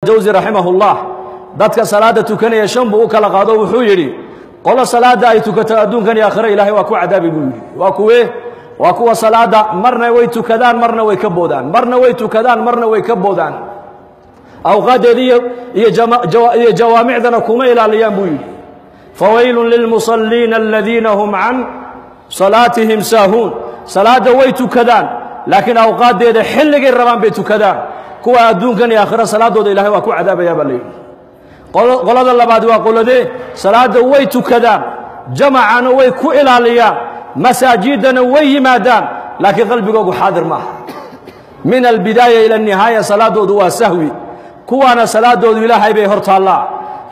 Jawsi raximahullah dadka salaada tukanaya shan buu u kala qaado. Wuxuu yidhi qolo salaada ay tukato adduunkan iyo aakhiro Ilaahay waa ku cadaabi buu yidhi. Waa kuwee? Waa kuwa salaada marna way tukadaan, marna way ka boodaan, marna way tukadaan, marna way ka boodaan, awqaadeeda iyo jawaamicdana kuma ilaaliyaan buu yidhi. Fawaylun lilmusalliina aladiina hum can salaatihim saahuun. Salaadda way tukadaan, laakiin awqaaddeeda xilligay rabaan bay tukadaan. Kuwa adduunkan iyo aakhiro salaadooda Ilahay waa ku cadaabayaa baa la yidhi. Qolada labaad waa qoladee? Salaadda way tukadaan, jamacana way ku ilaaliyaan, masaajiddana way yimaadaan, laakiin qalbigoogu xaadir maaha. Min albidaaya ila anihaaya salaadoodu waa sahwi. Kuwaana salaadoodu Ilaahay bay hor taallaa.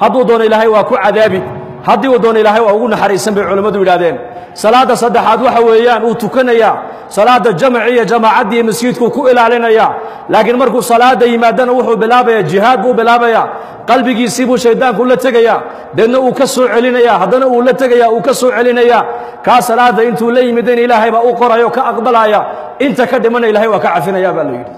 Hadduu doono Ilaahay waa ku cadaabi, haddii uu doono Ilaahay waa ugu naxariisan bay culimmadu yidhahdeen. Salaadda saddexaad waxa weeyaan uu tukanayaa salaadda jamaci iyo jamaacaddii masjidkuu ku ilaalinayaa, laakiin markuu salaadda yimaadana wuxuu bilaabayaa jihaad buu bilaabayaa. Qalbigiisii buu shayddaanku la tegayaa, deedna uu ka soo celinayaa, haddana uu la tegayaa, uu ka soo celinayaa. Kaa salaadda intuu la yimidana Ilaahay baa u qoraya oo ka aqbalaya, inta ka dhimana Ilahay waa ka cafinaya baa la yidhi.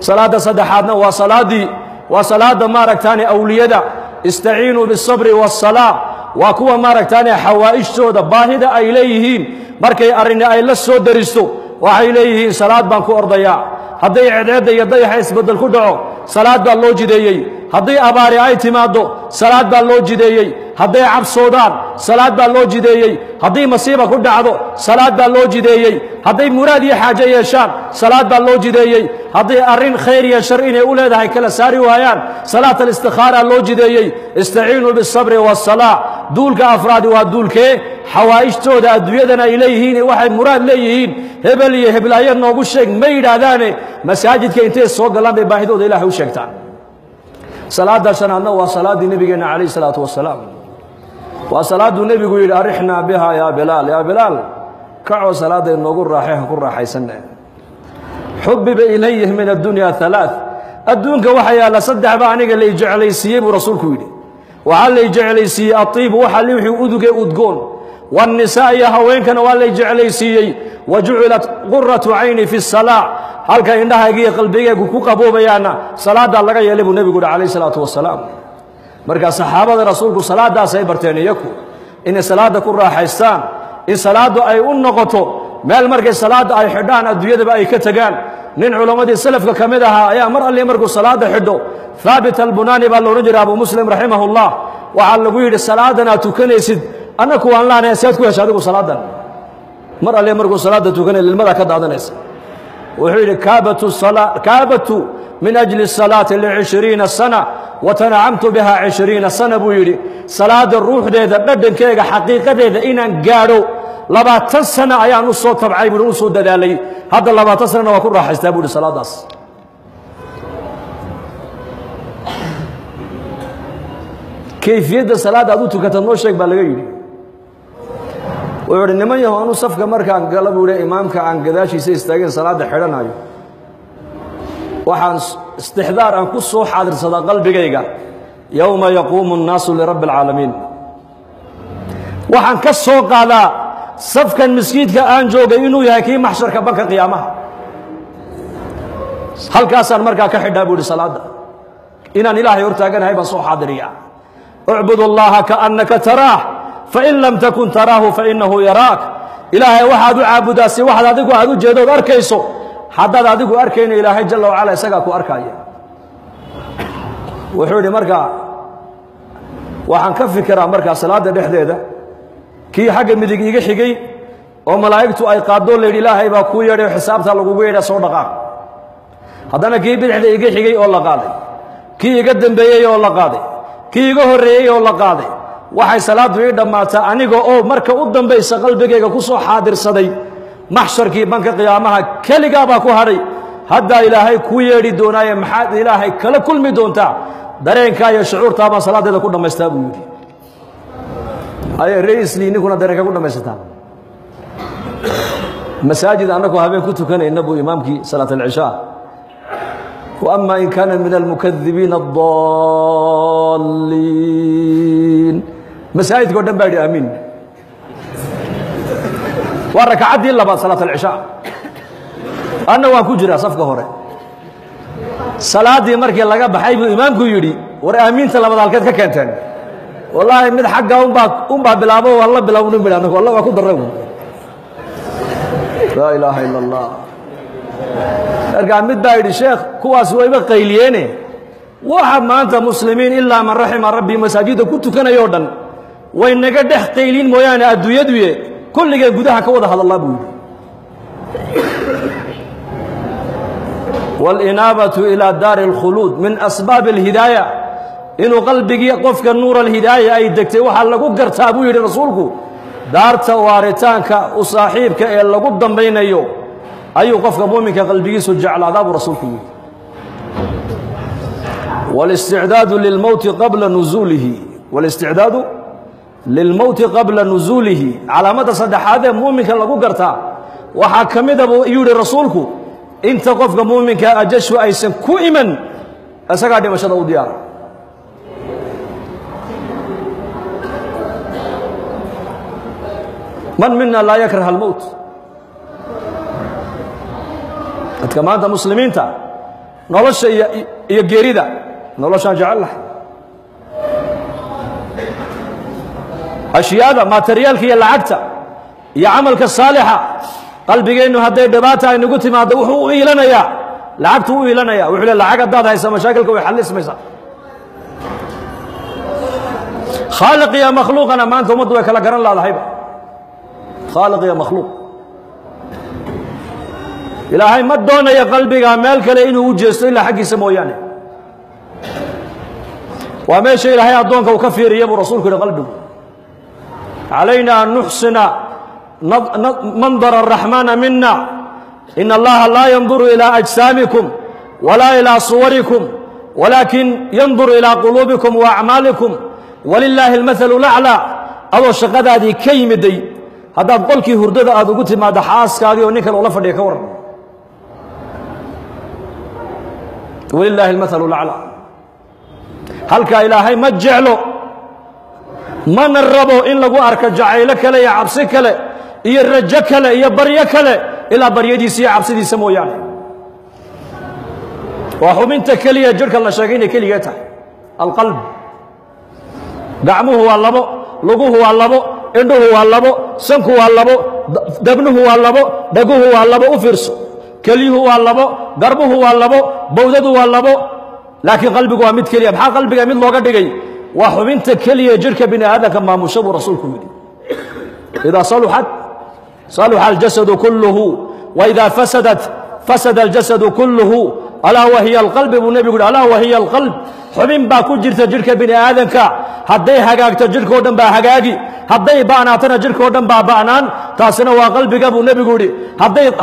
Salaadda saddexaadna waa salaaddii, waa salaadda maaragtaane awliyada. Istaciinuu bisabri wasalaa. Waa kuwa maaragtaane xawaa'ijtooda baahida ay leeyihiin markay arrini ay la soo daristo waxay leeyihiin salaad baan ku ordayaa. Hadday cedceedda iyo dayaxa isbeddel ku dhaco salaad baa loo jideeyey. Haddii abaari ay timaaddo salaad baa loo jideeyey. Hadday cabsoodaan salaad baa loo jideeyey. Haddii masiiba ku dhacdo salaad baa loo jideeyey. Hadday muraad iyo xaajo yeeshaan salaad baa loo jideeyey. Hadday arrin khayr iyo shar inay u leedahay kala saari waayaan salaat alistikhaara loo jideeyey. Istaciinuu bisabri waasalaa. Duulka afraadi waa duulkee? Xawaa'ijtooda adduunyadana ay leeyihiin, waxay muraad leeyihiin hebel iyo heblaayo noogu sheeg ma yidhaahdaane, masaajidka intay soo galaan bay baahidooda Ilahay u sheegtaan. Salaadda shanaadna waa salaaddii nebigeenna calayh isalaatu wasalaam. Waa salaadduu nebigu yidhi arixnaa biha yaa Bilaal, yaa Bilaal kacoo salaadda inoogu raaxay, han ku raaxaysanne. Xubiba ilayh min addunya halaath. Adduunka waxa yaalla saddex baa aniga lay jeclaysiiyey buu rasuulku yidhi. Waxaa lay jeclaysiiyey atiibu, waxa li wixii uduge udgoon, waannisaa iyo haweenkana waa lay jeclaysiiyey. Wa jucilat quratu cayni fi salaa, halka indhahayga iyo qalbigaygu ku qaboobayaana salaaddaa laga yeelay buu nebigu yidhi calayh isalaatu wasalaam. Markaa saxaabada rasuulku salaaddaasay barteen iyaku, inay salaadda ku raaxaystaan, in salaaddu ay u noqoto meel markay salaadda ay xidhaan adduunyadaba ay ka tegaan. Nin culammadii salafka ka mid ahaa ayaa mar alli markuu salaadda xidho, Haabit Albunaani baa la odhan jiray, Abu Muslim raximahullah, waxaa lagu yidhi salaadan aad tukanaysid annaku waan laanaya, si aad ku hesha adigu salaadan? Mar alle markuu salaadda tukanaya lilmadaa ka daadanaysa. Wuxuu yidhi kaabatu min ajli salaati licishriina sana wa tanacamtu biha 20 sana buu yidhi. Salaadda ruuxdeeda dhadhankeega xaqiiqadeeda inaan gaadho 20 sana ayaan u soo tabcay buui, u soo dadaalay. Hadda 20 sanana waa ku raaxaystaa buu yidhi salaaddaas. Kayfiyadda salaadda aad u tukata noo sheeg baa laga yidhi. Wuxuu idhi niman yaho, anu safka markaan gala buu yidhi imaamka aan gadaashiisa istaageen salaadda xidhanayo, waxaan istixdaar aan ku soo xaadirsadaa qalbigayga yowma yaquumu annaasu lirabbi alcaalamiin. Waxaan ka soo qaadaa safkan maskiidka aan joogay inuu yahay kii maxsharka banka qiyaamaha. Halkaasaan markaa ka xidhaa buu yidhi salaadda, inaan Ilaahay hor taaganahay baan soo xaadiriyaa. Ucbud allaha kaannaka taraah fain lam takun taraahu fainahu yaraak. Ilaahay waxaad u caabudaa si waxaad adigu aad u jeedood arkayso, haddaad adigu arkayno Ilaahay jalla wacala isagaa ku arkaya. Wuxuu yidhi markaa waxaan ka fikiraa markaa salaadda dhexdeeda kii xagga midig iga xigay oo malaa'igtu ay qaadoo la yidhi Ilaahay baa kuu yeedhay oo xisaabtaa lagugu yeedha soo dhaqaaq, haddana kii bidixda iga xigay oo la qaaday, kii iga dembeeyey oo la qaaday, kii iga horreeyey oo la qaaday. Waxay salaaddu ii dhammaataa aniga oo marka u dambaysa qalbigayga ku soo xaadirsaday maxsharkii banka qiyaamaha, keligaa baa ku hadhay, haddaa Ilaahay kuu yeedhi doonaaye maxaad Ilaahay kala kulmi doontaa? Dareenkaa iyo shucuurtaa baan salaaddeeda ku dhammaystaa buu yidhi. Aye reisli ninkuna dareenka ku dhammaysataa. Masaajid annagu habeen ku tukanayna buu imaamkii salaat alcishaa وأما إن كان من المكذبين الضالين, masaajidka o dhan baa yidhi aamiin. Waa rakacaddii labaad salaat alcishaa, anna waan ku jiraa safka hore. Salaaddii markii laga baxay buu imaamku yidhi, war aamiinta labada halkeed ka keenteen? Wallaahi mid xagga unbaa bilaabo, waan la bilownin bidhi anagu, alla waa ku darray. Laa ilaaha ila allah. Markaa mid baa yidhi, sheekh, kuwaas wayba qayliyeene, waxa maanta muslimiin ilaa man raxima rabbi masaajidda ku tukanayoo dhan way naga dhex qaylin mooyaane, adduunyaduye kulligeen gudaha ka wada hadallaa buu yidhi. Wاlinaabatu ilaa daari اlkhuluud min asbaabi اlhidaaya, inuu qalbigii qofka nuur alhidaaya ay degtay waxaa lagu gartaa buu yidhi rasuulku, daarta waaritaanka u saaxiibka ee lagu dambaynayo ayuu qofka muuminka qalbigiisu jeclaadaa buu rasuulku yidhi. Wاlisticdaadu lilmowti qabla nuzuulihi, wاlisticdaadu lilmowti qabla nuzuulihi, calaamadda saddexaad ee muuminka lagu gartaa waxaa ka mida buu yidhi rasuulku, inta qofka muuminka ajashu aysan ku iman isagaa dhimashada u diyaara. Man mina laa yakrah almowt? Dadka maanta muslimiinta nolosha iyo geerida, noloshaan jecel lahay, ashyaada materiyaalka iyo lacagta iyo camalka saalixa, qalbigeennu hadday dhibaata ay nagu timaaddo wuxuu u iilanayaa lacagtu u iilanaya. Wuxuu le lacag haddaad haysa mashaakilka way xallismaysaa. Khaaliq iyo makhluuqana maanta ummaddu way kala garan laadahayba, khaaliq iyo makhluuq. Ilaahay ma doonayo qalbiga meel kale inuu u jeesto ilaa xaggiisa mooyaane. Waa meesha ilaahay addoonka uu ka fiiriya buu rasuulku yihi qalbigu. Calayna an nuxsina mandar araxmaana mina, in allaha laa yanduru ilaa ajsaamikum walaa ilaa suwarikum, walaakin yanduru ilaa quluubikum wa acmaalikum, walilaahi almathalu laclaa. Adoo shaqadaadii ka yimiday haddaad qolkii hurdada aad ugu timaaddo xaaskaagii oo nin kale ula fadhiya, ka warran? Walilaahi almathalu laclaa. Halkaa ilaahay ma jeclo mana rabo in lagu arko jacaylo kale iyo cabsi kale iyo rajo kale iyo baryo kale ilaa baryadiisa iyo cabsidiisa mooyaane. Waa xubinta keliya jidhka la sheegay inay keligee tahay alqalb. Gacmuhu waa labo, luguhu waa labo, indhuhu waa labo, sanku waa labo, dabnuhu waa labo, dhaguhu waa labo, u fiirso, kelyuhu waa labo, garbuhu waa labo, bowdadu waa labo, laakiin qalbigu waa mid keliya. Maxaa qalbiga mid looga dhigay? Waa xubinta keliya jidhka bini aadamka maamusha buu rasuulku yidhi. Idaa saluxat saluxa aljasadu kulluhu, wa idaa fasadat fasada aljasadu kulluhu, alaa wahiya alqalbi buu nebigu yidhi. Alaa wahiya alqalb. Xubin baa ku jirta jidhka bini aadamka, hadday hagaagto jidhkao dhan baa hagaagi, hadday ba'naatana jidhkao dhan baa ba'naan, taasina waa qalbiga buu nebigu yidhi.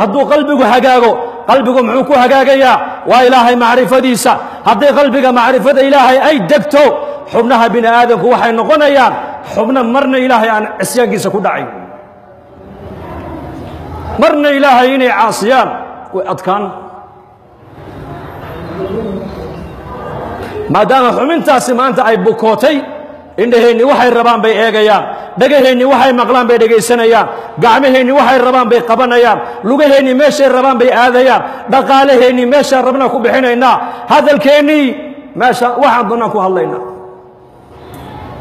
Hadduu qalbigu hagaago, qalbigu muxuu ku hagaagayaa? Waa ilaahay macrifadiisa. Hadday qalbiga macrifada ilaahay ay degto, xubnaha bini aadamku waxay noqonayaan xubno marna ilaahay aan cisyaankiisa ku dhacayn, marna ilaahay inay caasiyaan way adkaan, maadaama xubintaasi maanta ay bukootay. Indhaheenni waxay rabaan bay eegayaan, dhegaheenni waxay maqlaan bay dhegaysanayaan, gacmaheenni waxay rabaan bay qabanayaan, lugaheenni meeshay rabaan bay aadayaan, dhaqaalaheennii meeshaan rabnaan ku bixinaynaa, hadalkeennii meesha waxaan doonaan ku hadlaynaa,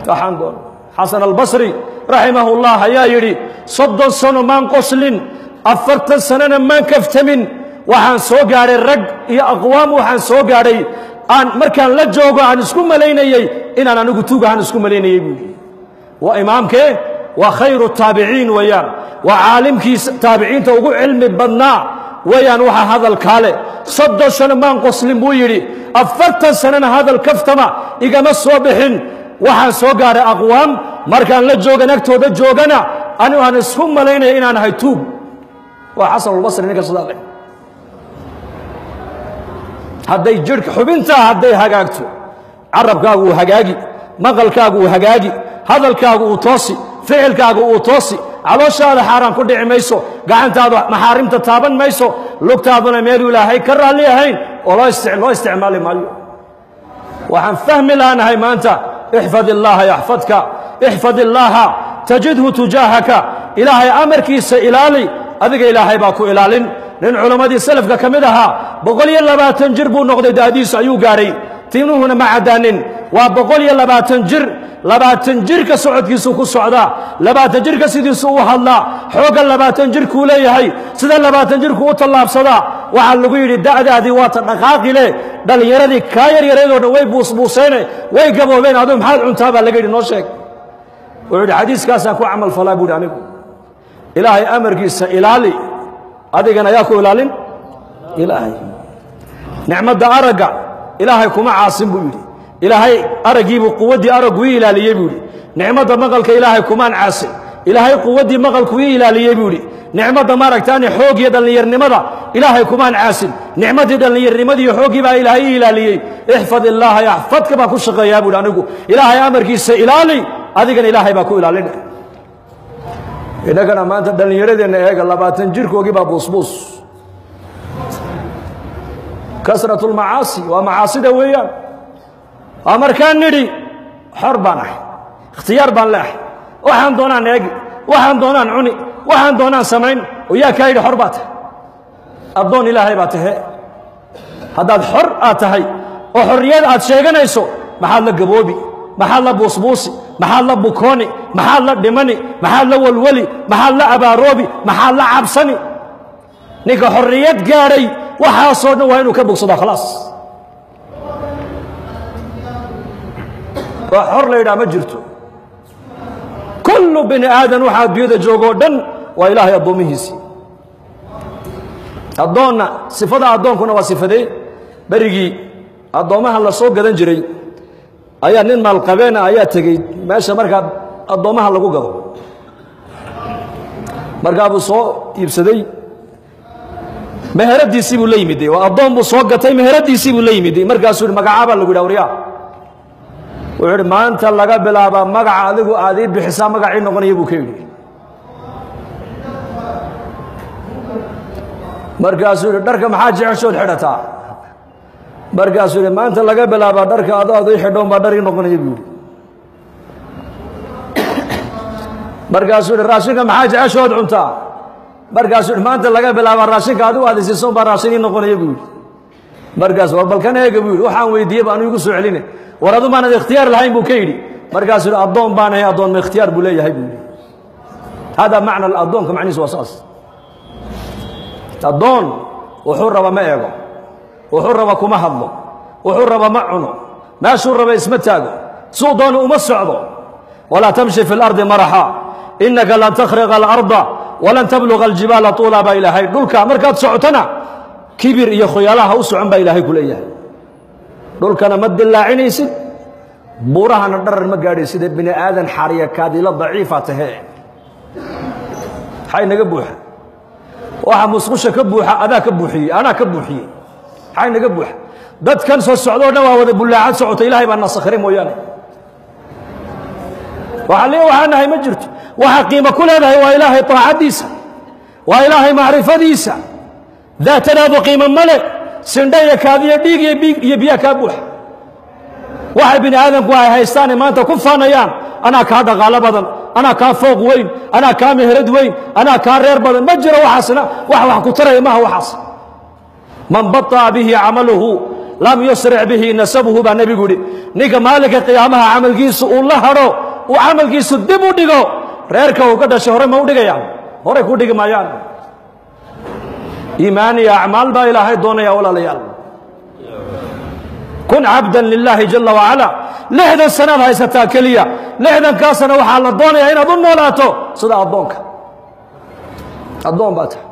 waxaan doona. Xasan Albasri raximahullah ayaa yidhi, 30 sano maan qoslin, 40 sanona maan kaftamin. Waxaan soo gaadhay rag iyo aqwaam, waxaan soo gaadhay aan markaan la joogo aan isku malaynayey inaan anigu tuug ahaan isku malaynayey buu yidhi. Waa imaamkee? Waa khayru taabiciin weeyaan, waa caalimkiisa taabiciinta ugu cilmi badnaa weeyaan. Waxa hadalkaa leh, 30 sano maan qoslin buu yidhi, 40 sanona hadal kaftama igama soo bixin. Waxaan soo gaadhay aqwaam markaan la joogan agtooda joogana anigu aan isku malaynaya inaan ahay tuug. Waa Xasanulbasri ninka sidaa leh. Hadday jidhka xubintaa hadday hagaagto, carabkaagu uu hagaagi, maqalkaagu uu hagaagi, hadalkaagu uu toosi, ficilkaagu uu toosi, calooshaada xaaraan ku dhici mayso, gacantaadu maxaarimta taaban mayso, lugtaaduna meeluu ilaahay ka raalli ahayn oo loo isticmaali maayo. Waxaan fahmi laanahay maanta, ixfad illaaha yaxfadka, ixfad illaaha tajidhu tujaahaka. Ilaahay amarkiisa ilaali, adiga ilaahay baa ku ilaalin. Nin culammadii salafka ka mid ahaa 120 jir buu noqday, da'diisu ayuu gaadhay, tiinuhuna ma caddaanin. Waa 120 jir. 20 jirka socodkiisuu ku socdaa, 20 jirka sidiisuu u hadlaa, xoogga 20 jirkuu leeyahay, sida 20 jirku u tallaabsadaa. Waxaa lagu yidhi da'daadii waata dhaqaaqi leh, dhallinyaradii kaa yaryareedoo dhan way buusbuuseene, way gaboobeen, aduu maxaad cuntaa baa laga yidhi, noo sheeg. Wuxuu yidhi xadiiskaasaan ku camal falaa buu yidhi anigu. Ilaahay amarkiisa ilaali, adigana yaa ku ilaalin Ilaahay. Nicmadda aragga Ilaahay kuma caasin buu yidhi. Ilaahay araggiibuu quwaddii araggu ii ilaaliyey buu yidhi. Nicmadda maqalka Ilaahay kumaan caasin, Ilaahay quwaddii maqalku ii ilaaliyey buu yidhi. Nicmadda maaragtaani xoog iyo dhallinyarnimada Ilaahay kumaan caasin, nicmaddii dhallinyarnimadii iyo xooggii baa Ilaahay ii ilaaliyey. Ixfad illaaha yaxfadka baan ku shaqeeyaa buu yidhi anigu. Ilaahay amarkiisa ilaali, adigana Ilaahay baa ku ilaalina. Innagana maanta dhallinyaradeenna eega, 20 jirkoogii baa buusbuus. Kasratulmacaasi waa macaasida weeyaan. Waa markaan nidhi xor baan ahay, ikhtiyaar baan leeahay, waxaan doonaan eegi, waxaan doonaan cuni, waxaan doonaan samayn. Oo yaa kaa yidhi xor baa tahay? Addoon Ilaahay baa tahe. Haddaad xor aad tahay oo xorriyad aad sheeganayso, maxaad la gaboobi, maxaad la buusbuusi, maxaad la bukooni, maxaad la dhimani, maxaad la walwali, maxaad la abaaroobi, maxaad la cabsani? Ninka xorriyad gaadhay waxaasoo dhan waa inuu ka bogsadaa. Khalaas, waa xor la yidhaha ma jirto. Kullu bini aadan waxaa adduunyada joogoo dhan waa Ilaahay addoommihiisii. Addoonna sifada addoonkuna waa sifadee? Berigii addoommaha la soo gadan jiray ayaa nin maalqabeena ayaa tegey meesha markaa addoommaha lagu gado. Markaa buu soo iibsaday, meheradiisii buu la yimiday. Waa addoon buu soo gatay, meheradiisii buu la yimiday. Markaasuu yidhi magacaabaa lagu yidhaha waryaa. Wuxuu yidhi maanta laga bilaabaa magaca adigu aad ii bixisaa magacii noqonaya buu ka yidhi. Markaasuu yidhi dharka maxaa jeceshood xidhataa? Markaasuu yidhi maanta laga bilaabaa dharka ado aad ii xidhoon baa dhar ii noqonaya buu yidhi. Markaasuu yidhi raashinka maxaa jeceshood cuntaa? Markaasuu yidhi maanta laga bilaabaa raashinka adigu aad isiisoon baa raashin ii noqonaya buu yidhi. Markaas war balkan eega buu yidhi, waxaan weydiiyey ba anu igu soo celine, war adu maanad ikhtiyaar lahayn buu ka yidhi. Markaasuu yidhi addoon baan ahay, addoon ma ikhtiyaar buu leeyahay buu yidhi. Hada macna addoonka, macnihiisu waa saas. Addoon wuxuu raba ma eego, wuxuu raba kuma hadlo, wuxuu raba ma cuno, meeshuu raba isma taago, suu doono uma socdo. Walaa tamshi fi lardi maraxa innaka lan takhriqa alarda walan tabluga aljibaala tuula baa Ilaahay. Dhulka markaad socotona kibir iyo khoyaalaha u socon baa Ilaahay ku leeyahay. Dhulkana ma dilaacinaysid, buurahana dharar ma gaadhaysid. Bini aadan xariya kaadilo daciifa tahe. Maxay naga buuxa? Waxa musqusha ka buuxa adaa ka buuxiyey, anaa ka buuxiyey. Maxay naga buuxa? Dadkan soo socdoo dhan waa wada bullaacad socota, Ilaahay baa nasakhiray mooyaane. Waxa lee waxaa nahay ma jirto. Waxa qiimo ku leedahay waa Ilaahay taacadiisa, waa Ilaahay macrifadiisa. Daatadaadu qiimo male, sindha iyo kaadiyo dhiig iyo biig iyo biyaa kaa buuxa. Waxay bini aadamku ay haystaane maanta ku faanayaan, anaa kaa dhaqaalo badan, anaa kaa fooq weyn, anaa kaa meherad weyn, anaa kaa reer badan, ma jiro waxaasna. Wax wax ku taraya maaha waxaas. Man bata'a bihi camaluhu lam yusric bihi nasabuhu baa nebigu yidhi. Ninka maalinka qiyaamaha camalkiisu uu la hadho, uu camalkiisu dib u dhigo, reerka uu ka dhashay hore ma u dhigayaan? Horey ku dhigi maayaan. Iimaan iyo acmaal baa Ilaahay doonaya walaalayaal. Kun cabdan lilaahi jala wacala. 60 sanaad haysataa keliya, 60-kaa sana waxaa la doonayaa inaad u noolaato sida addoonka. Addoon baa tahay.